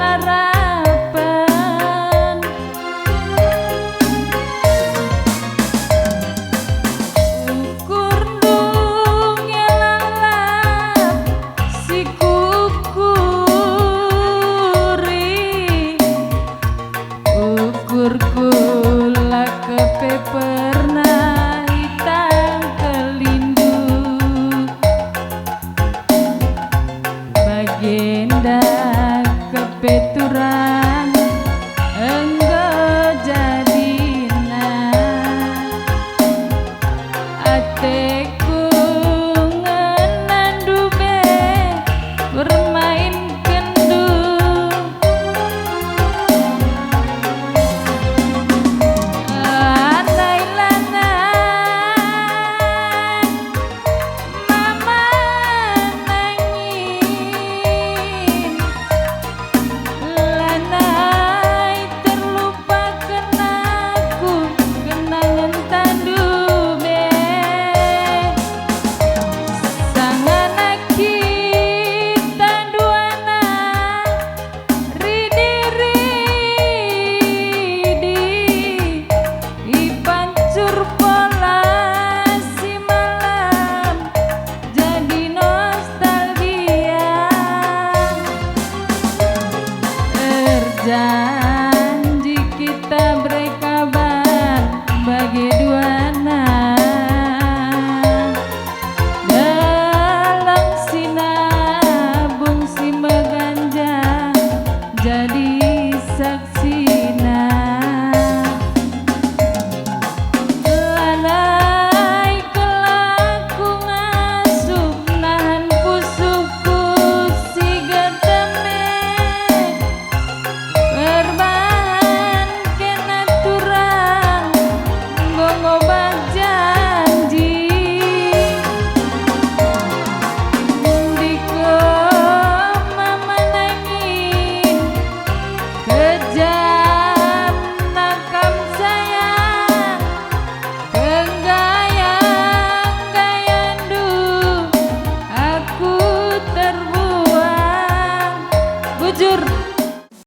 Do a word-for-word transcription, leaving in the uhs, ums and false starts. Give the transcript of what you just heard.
harapan. Ukurndu nge lalap si kukuri, ukurku la kepe pernah itangkelindu. Bagenda kepe turang enggo jadina. Ateku ngenandu be permainkenndu. Lanai-lanai mama nangin, lanai terlupaken aku kenangen tandu be. Sangana kita duana ridi-ridi ipancur pola si malam jadi nostalgia. Erja